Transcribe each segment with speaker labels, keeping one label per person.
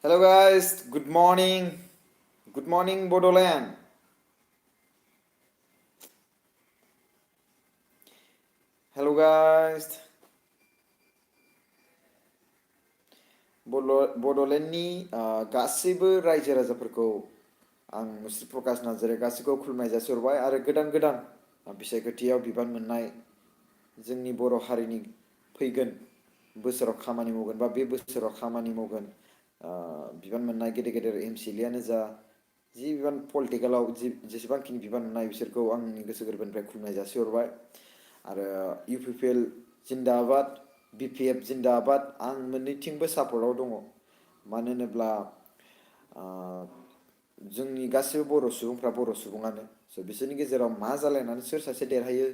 Speaker 1: Hello guys, good morning. Good morning Bodoland. Hello guys. बड'लेण्डनि गासैबो रायजो राजाफोरखौ आं मुस्रि प्रकाश नार्जारिया गासैखौबो खुलुमनाय जासिहरबाय आरो गोदान गोदान बिसायख'थियाव बिबान मोननाय जोंनि बर' हारिनि फैगोन बोसोराव खामानि मावगोन बा बे बोसोराव खामानि मावगोन बिबान मोननाय गेदेर गेदेर एमसिएलएआनो जा जि बिबान पलिटिकेलाव जेसेबांखिनि बिबान मोननाय बिसोरखौ आंनि गोसो गोरबोनिफ्राय खुलुमनाय जासिहरबाय आरो इउपिपिएल जिन्दाबाद बिपिएफ जिन्दाबाद आं मोननैथिंबो सापर्टआव दङ मानो होनोब्ला जोंनि गासैबो बर' सुबुंफ्रा बर' सुबुङानो स' बिसोरनि गेजेराव मा जालायनानै सोर सासे देरहायो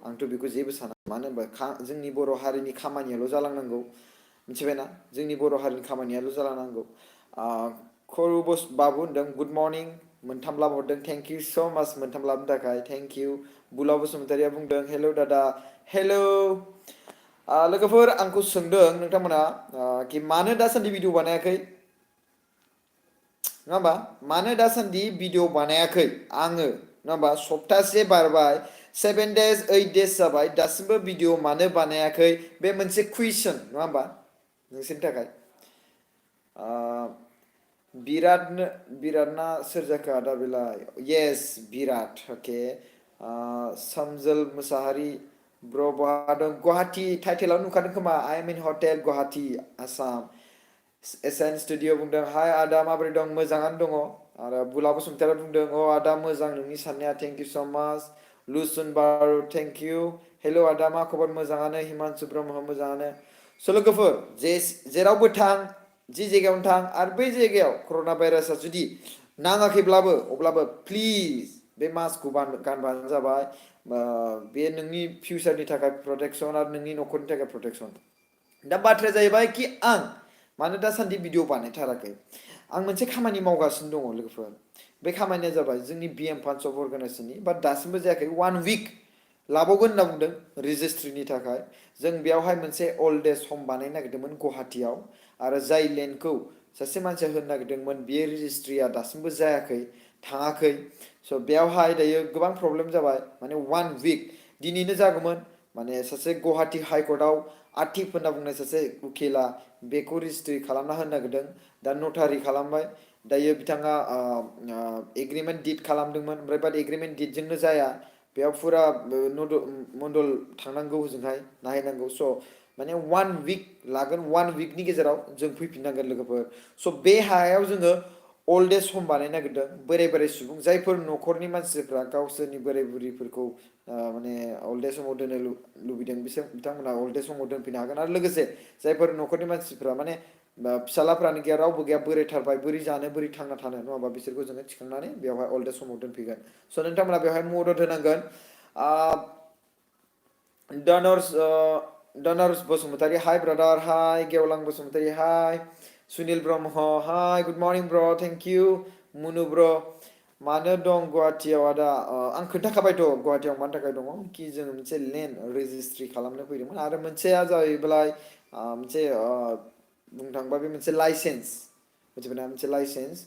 Speaker 1: आंथ' बेखौ जेबो साना मानो होनबा जोंनि बर' हारिनि खामानियाल' जालांनांगौ मिथिबायना जोंनि बर' हारिनि खामानियाल' जालांनांगौ खरबस बाबु होनदों गुड मर्निं मोनथाम लाबोहरदों थेंक इउ स' माच मोनथाम लाबोनो थाखाय थेंक इउ बुलाव बसुमतारिया बुंदों हेलौ दादा हेलौ लोगोफोर आंखौ सोंदों नोंथांमोना कि मानो दासान्दि भिडिअ बानायाखै नङा होमबा मानो दासान्दि भिडिअ बानायाखै आङो नङा होमबा सप्तासे बारबाय 7 days 8 days जाबाय दासिमबो भिडिअ मानो बानायाखै बे मोनसे कुइसन नङा होमबा नोंसोरनि थाखाय बिराटना सोर जाखो आदा बेलाय येस बिराट अके सामजोल मुसाहारि ब्र बहा दं गुवाहाटी टाइटेलाव नुखादों खोमा I am in hotel Guwahati Assam SN studio बुंदों हाय आदा माबोरै दं मोजाङानो दङ आरो बुला बसुमतारी बुंदों अ आदा मोजां नोंनि साननाया थेंक इउ स' माच लुसुन बारु थेंक इउ हेलौ आदा मा खबर मोजाङानो हिमांशु ब्रह्म मोजाङानो स' लोगोफोर जेरावबो थां जि जायगायावनो थां आरो बै जायगायाव कर'ना भाइरासआ जुदि नाङाखैब्लाबो अब्लाबो प्लिज बे मास्कखौ गानबानो जाबाय बे नोंनि फिउचारनि थाखाय प्रटेक्सन आरो नोंनि न'खरनि थाखाय प्रटेक्सन दा बाथ्राया जाहैबाय कि आं मानो दासान्दि भिडिअ बानायथाराखै आं मोनसे खामानि मावगासिनो दङ लोगोफोर बे खामानिया जाबाय जोंनि बिएम फान्ड्स अफ अर्गानाइजेसननि बाट दासिमबो जायाखै 1 week लाबावगोन होनना बुंदों रेजिस्ट्रिनि थाखाय जों बेयावहाय मोनसे अल्ड एज हम बानायनो नागिरदोंमोन गुवाहाटीयाव आरो जाय लेन्डखौ सासे मानसिया होनो नागिरदोंमोन बे रेजिस्ट्रिया दासिमबो जायाखै थाङाखै स' बेयावहाय दायो गोबां प्रब्लेम जाबाय माने 1 week दिनैनो जागौमोन माने सासे गुवाहाटी हाइकर्टआव आतिफ होनना बुंनाय सासे उकिला बेखौ रेजिस्ट्रि खालामना होनो नागिरदों दा नटारि खालामबाय दायो बिथाङा एग्रिमेन्ट डिड खालामदोंमोन ओमफ्राय बाट एग्रिमेन्ट डिडजोंनो जाया बेयाव फुरा मण्डल थांनांगौ ओजोंहाय नायहैनांगौ स' माने 1 week लागोन 1 weekनि गेजेराव जों फैफिननांगोन लोगोफोर स' बे हायाव जोङो अल्ड एज हम बानायनो नागिरदों बोराय बोराय सुबुं जायफोर न'खरनि मानसिफ्रा गावसोरनि बोराय बुरिफोरखौ माने अल्ड एज हमाव दोननो लुबैदों बिसोर बिथांमोना अल्ड एज हमाव दोनफैनो हागोन आरो लोगोसे जायफोर न'खरनि मानसिफ्रा माने फिसालाफ्रानो गैया रावबो गैया बोरायथारबाय बोरै जानो बोरै थांना थानो नङाबा बिसोरखौ जोङो थिखांनानै बेवहाय अल्ड एज हमाव दोनफैगोन स' नोंथांमोना बेवहाय मदद होनांगोन डनार्स बसुमतारी हाय ब्रादार हाय गेवलां बसुमतारी हाय Sunil Brahma hi good morning ब्र थेंक इउ मुनु ब्र मानो दं गुवाहाटीयाव आदा आं खोन्थाखाबायथ' गुवाहाटीयाव मानि थाखाय दङ कि जोङो मोनसे लेन्ड रेजिस्ट्रि खालामनो फैदोंमोन आरो मोनसेया जाहैबाय मोनसे बुंनो थाङोबा बे मोनसे लाइसेन्स मिथिबायना मोनसे लाइसेन्स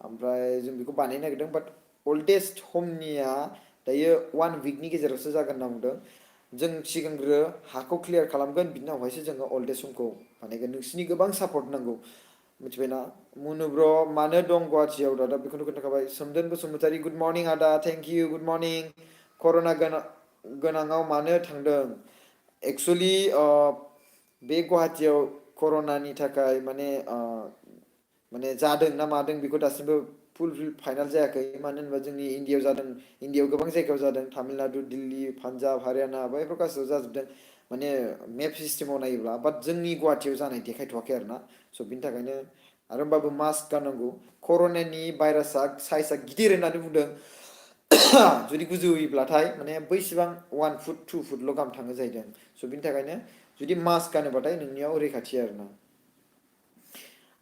Speaker 1: ओमफ्राय जों बेखौ बानायनो नागिरदों बाट अल्ड एज हमनिया दायो 1 weekनि गेजेरावसो जागोन होनना बुंदों जों सिगांग्रो हाखौ क्लियार खालामगोन बिनि उनावहायसो जोङो अल्ड एज हमखौ बानायगोन नोंसिनि गोबां सापर्ट नांगौ मिथिबायना मुनु ब्र मानो दं गुवाहाटीयाव दादा बेखौनो खोन्थाखाबाय सोमदोन बसुमतारी गुड मर्निं आदा थेंक इउ गुड मर्निं कर'ना गोनाङाव मानो थांदों एक्सुवेलि बे गुवाहाटीयाव कर'नानि थाखाय माने जादों ना मादों बेखौ दासिमबो फुलफिल फाइनाल जायाखै मानो होनोबा जोंनि इण्डियायाव जादों इण्डियायाव गोबां जायगायाव जादों तामिलनाडु दिल्ली पान्जाब हारियाना बैफोर गासैयाव जाजोबदों माने मेप सिस्टेमाव नायोब्ला बाट जोंनि गुवाहाटीयाव जानाय देखायथ'वाखै आरो ना स' बिनि थाखायनो आरो होमबाबो मास्क गाननांगौ कर'नानि भाइरासआ साइजआ गिदिर होननानै बुंदों जुदि गुजुयोब्लाथाय माने बैसिबां 1 foot 2 footल' गाहाम थाङो जाहैदों स' बिनि थाखायनो जुदि मास्क गानोबाथाय नोंनियाव रैखाथि आरो ना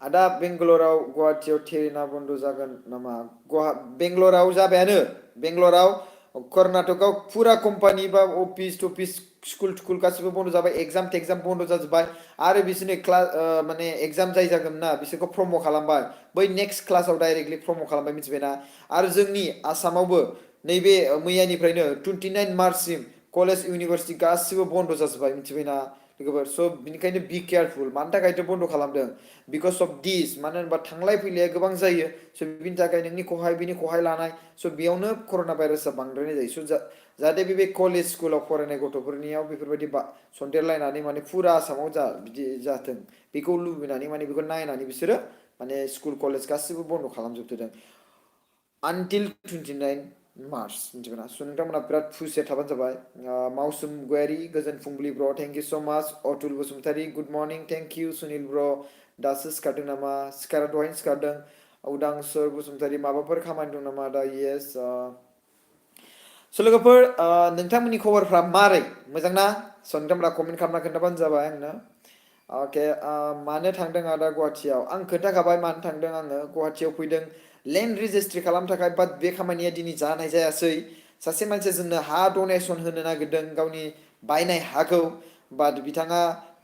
Speaker 1: आदा बेंगालराव गुवाहाटीयाव ट्रेना बन्द जागोन नामा बेंगालराव जाबायानो बेंगालराव कर्नाटकआव फुरा कम्पानि बा अफिस स्कुल गासिबो बन्द जाबाय एग्जाम बन्द जाजोब्बाय आरो बिसोरनि क्लास माने एग्जाम जाय जागोन ना बिसोरखौ प्रम' खालामबाय बै नेक्स्ट क्लासाव डाइरेक्टलि प्रम' खालामबाय मिथिबायना आरो जोंनि आसामावबो नैबे मैयानिफ्रायनो 29 मार्चसिम कलेज इउनिभारसिटि गासिबो बन्द जाजोब्बाय मिथिबायना लोगोफोर स' बिनिखायनो बि केयारफुल मानि थाखायथ' बन्द खालामदों बिकज अफ दिस मानो होनबा थांलाय फैलाया गोबां जायो स' बिनि थाखाय नोंनि खहाय बिनि खहाय लानाय स' बेयावनो कर'ना भाइरासआ बांद्रायनाय जायो स' जाहाथे बे कलेज स्कुलाव फरायनाय गथ'फोरनियाव बेफोरबायदि सन्देरलायनानै माने फुरा आसामाव बिदि जाथों बेखौ लुबैनानै माने बेखौ नायनानै बिसोरो माने स्कुल कलेज गासिबो बन्द खालामजोबथ'दों until 29 मार्च मिथिबायना स' नोंथांमोना बिराद खुसिया थाबानो जाबाय मावसुम गयारि गोजोन फुंबिलि ब्र थेंक इउ स' माच Atul Basumatary good morning thank you Sunil ब्र दासो सिखारदों नामा दहायनो सिखारदों उदांसर बसुमतारी माबाफोर खामानि दं नामा दा येस स' लोगोफोर नोंथांमोननि खबरफ्रा मारै मोजां ना स' नोंथांमोना कमेन्ट खालामना खोन्थाबानो जाबाय आंनो अके मानो थांदों आदा गुवाहाटियाव आं खोन्थाखाबाय मानो थांदों आङो गुवाहाटियाव फैदों लेन्ड रेजिस्ट्रि खालामनो थाखाय बाट बे खामानिया दिनै जानाय जायासै सासे मानसिया जोंनो हा डनेसन होनो नागिरदों गावनि बायनाय हाखौ बाट बिथाङा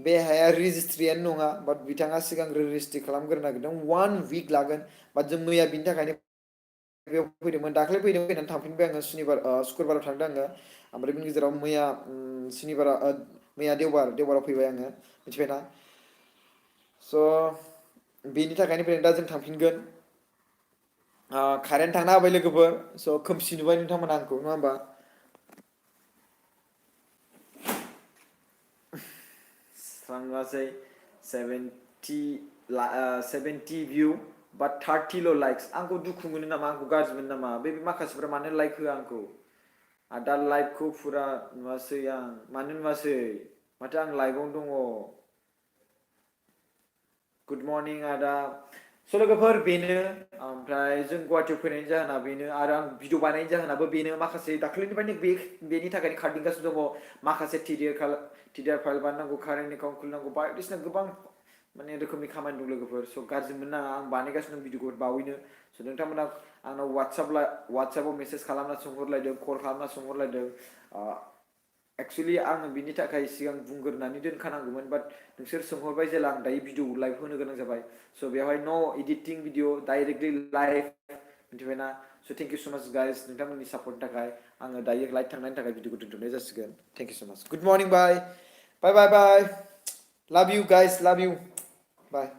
Speaker 1: बे हाया रेजिस्ट्रियानो नङा बाट बिथाङा सिगां रेजिस्ट्रि खालामग्रोनो नागिरदों 1 उइक लागोन बाट जों मैया बिनि थाखायनो बेयाव फैदोंमोन दाख्लै फैदों फैनानै थांफिनबाय आङो सुक्रुबाराव थांदों आङो ओमफ्राय बिनि गेजेराव मैया मैया देवबाराव फैबाय आङो मिथिबायना स' बेनि थाखायनो फैदों दा जों थांफिनगोन कारेन्ट थांना होबाय लोगोफोर स' खोमसि नुबाय नोंथांमोना आंखौ नङा होमबा स्रांगासै 70 भिउ बाट 30ल' लाइक्स आंखौ दुखु मोनो नामा आंखौ गाज्रि मोनो नामा बे माखासेफ्रा मानो लाइक होआ आंखौ दा लाइभखौ फुरा नुवासै आं मानो नुवासै माथो आं लाइभआवनो दङ गुड मर्निं आदा स' लोगोफोर बेनो ओमफ्राय जों गुवाहाटियाव फैनायनि जाहोना बेनो आरो आं भिडिअ बानायनायनि जाहोनाबो बेनो माखासे दाख्लैनिफ्रायनो बेनि थाखायनो खारदिंगासिनो दङ माखासे टिडिआर फाइल बानायनांगौ कारेन्ट एकाउन्ट खुलिनांगौ बायदिसिना गोबां माने रोखोमनि खामानि दं लोगोफोर स' गाज्रि मोननाङा आं बानायगासिनो दं भिडिअखौ बावैनो स' नोंथांमोना आंनाव वाट्सआपाव मेसेज खालामना सोंहरलायदों कल खालामना सोंहरलायदों एक्सुवेलि आं बिनि थाखाय सिगां बुंग्रोनानै दोनखानांगौमोन बाट नोंसोर सोंहरबाय जेला आं दायो भिडिअ लाइभ होनो गोनां जाबाय स' बेवहाय न' इडिटिं भिडिअ डाइरेक्टलि लाइभ मिथिबायना स' थेंक इउ स' माच गाइस नोंथांमोननि सापर्टनि थाखाय आङो दायो लाइभ थांनायनि थाखाय भिडिअखौ दोनथ'नाय जासिगोन थेंक इउ स' माच गुड मर्निं बाय बाय बाय बाय लाभ इउ गाइस लाभ इउ बाय